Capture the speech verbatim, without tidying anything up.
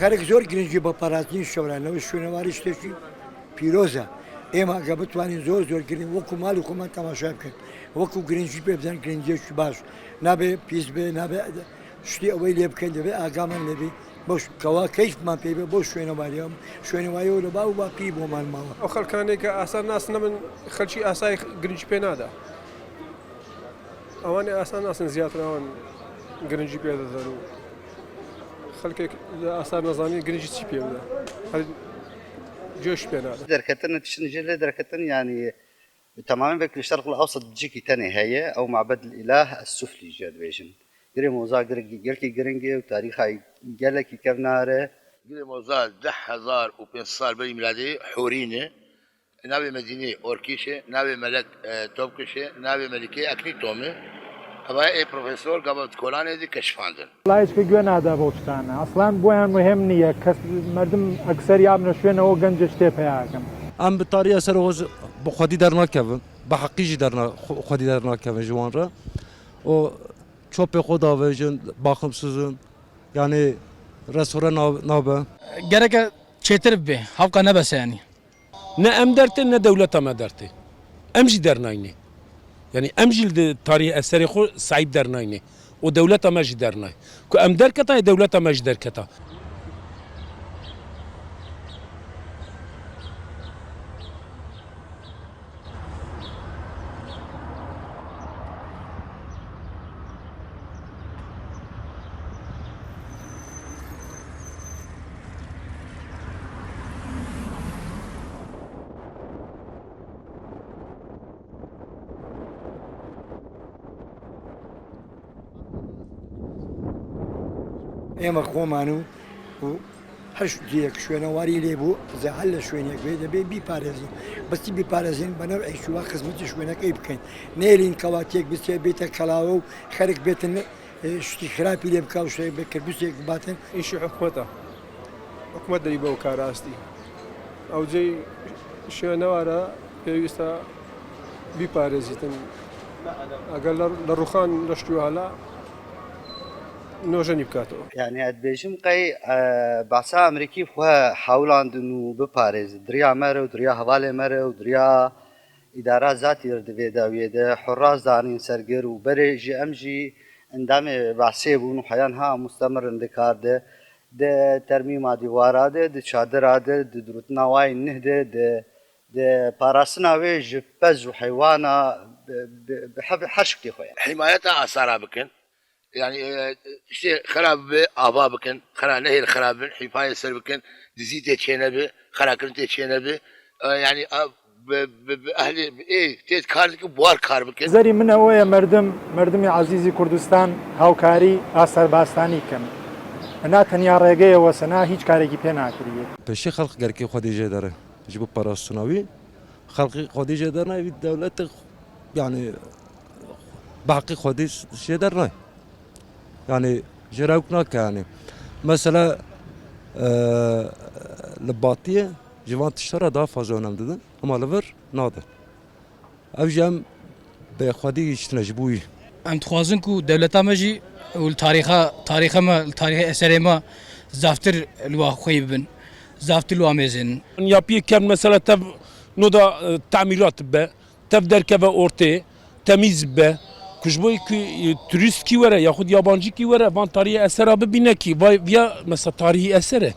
Xelk zor giringî bi parastinê şewrane û şûnewarî ştêkî pîroz e. Êma ge bitwanîn zor zor giring wekî malê xwe me temaşe bikin. Wekî giringî pê bidin, giringiyekî baş. Nabe pîs be, nabe ştê ewê lê bikin, divê agaman lê bî. Boş, kewa keyfman pê be, boş şûnewarî. Şûnewarî wilo ba û ba pî bo man mawa. Ew xelkanê ke asar nas nebin, xelkî asayî giringî pê nade. Ewan ê asar nasin, ziyatira wan giringî pê didin û xelkek li asar nezanî giringî çi pê bide. Her coş pê nade. Derketin, tiştin jê lê derketin, yanî bi temamî vekî li Şerq li Ewsat cîkî tenê heye, ew Mabed li Îlah Es-Suflî jê dibêjin. Girê Moza girek-, gelkî giring e û tarîxa gelekî kevnar e. Girê Moza deh hezar û pênc sal berî mîladê Hûrî ne. Navê Medînê Orkîş e, navê Melek, e, Topkiş e, navê Melikê Eknîtom e. Eva ê profesor gava di kolanê de keşfandin. Layê çike guya nada bo tiştane. Aslan boyan muhim niye. Kes, merdim ekser yabne şûne o genc tê peya kin. Em bi tarî eser xwe ji, bi xwedî dernakevin. Bi heqî jî derna-, xwe-, xwedî dernakevin ji wan re. O çopê xwe davêjin, baximsiz in. Yanî restore na-, nabe. Gereke çêtir bibe, hevka nebese yanî. Ne em dert in, ne dewleta me dert e. Em jî dernayne. Yanî em jî li tarîh eserê xwe sahîb dernayne. Û dewleta me jî dernay. Ku em derketa, ê dewleta me jî derketa. ئێمە خۆمان و، و هەر شوێنێک شوێنەواری لێ بوو، قزە هەر لە شوێنێک بێ، دەبێ بیپارێزین. بەسی بیپارێزین، بە نەوعێکی وا خزمەتی شوێنەکەی بکەین. نێرین کەواتیەک بچێ بێتە کەلاوە و خەرک بێتن، ئێ، شتی خراپی لێ بکا و شتێک بێ کردوسێک باتن. ئیشی حکومەتە. حکومەت دەبی بەو کارە ئاستی. ئەو جێی شوێنەوارە پێویستە بیپارێزیتن. ئەگەر لە، لە ڕوخان لە شتوهالا نۆژەنی بکاتەوە. یعنی، ئەت بێژم قەی، ئە، باسا ئەمریکی خو هەوڵاندن و بپارێزن. دریا مەرە و دریا هەواڵێ مەرە و دریا ئیدارە زاتی ردوێدا وێدە حڕاز دانین سەرگر و بەرێ ژی ئەم ژی ئەندامێ باسێ بوون و حەیان ها مستەمر دکاردە. Di termîma dîwara de, di çadira de, di dirûtina wayî nih de, di, di parastina wê ji pez û heywana bi, bi, bi hev-, her şiklê xwe ye. Himayeta asara bikin. Yani, e, işte xera bibe, ava bikin. Xera nehêl xera bin, hîfayê ser bikin. Dizî tê çênebi, xerakirin tê çênebi. E, yani, a, bi, bi, bi ehlê, bi, ê, tê kar dikin, buhar kar bikin. Zerî min ew ye merdim, merdimê ezîzî Kurdistan, hawkarî a serbastanî kin. Na tenya rêgeye wese, na hîç karekî pê nakiriye. Pêşî xelq gerekê xwedî jê dere. Ji bo parastina wî, xelqî xwedî jê derne, wî dewlete, yani, bi heqî xwedî jê derne. Yani, jê rewk nake, yani. Mesela, e, li Batiyê ji van tişta re daha fazla önem didin, ama li vir nadin. Ev jî em bi xwedî gihîştine ji bo wî. Em dixwazin ku dewleta me jî û li tarîxa, tarîxa me, li tarîxê eserê me zaftir li wa xweyî bibin, zaftir li wa mêzênin. Yapiyê kevn mesela tev noda, e, tamîrat bibe, tev derkeve ortê, temîz bibe. Ku ji bo ku, e, turîstkî were yaxud yabancîkî were van tarîxê esera bibîne kî, vay, viya mesela tarîxî eser e.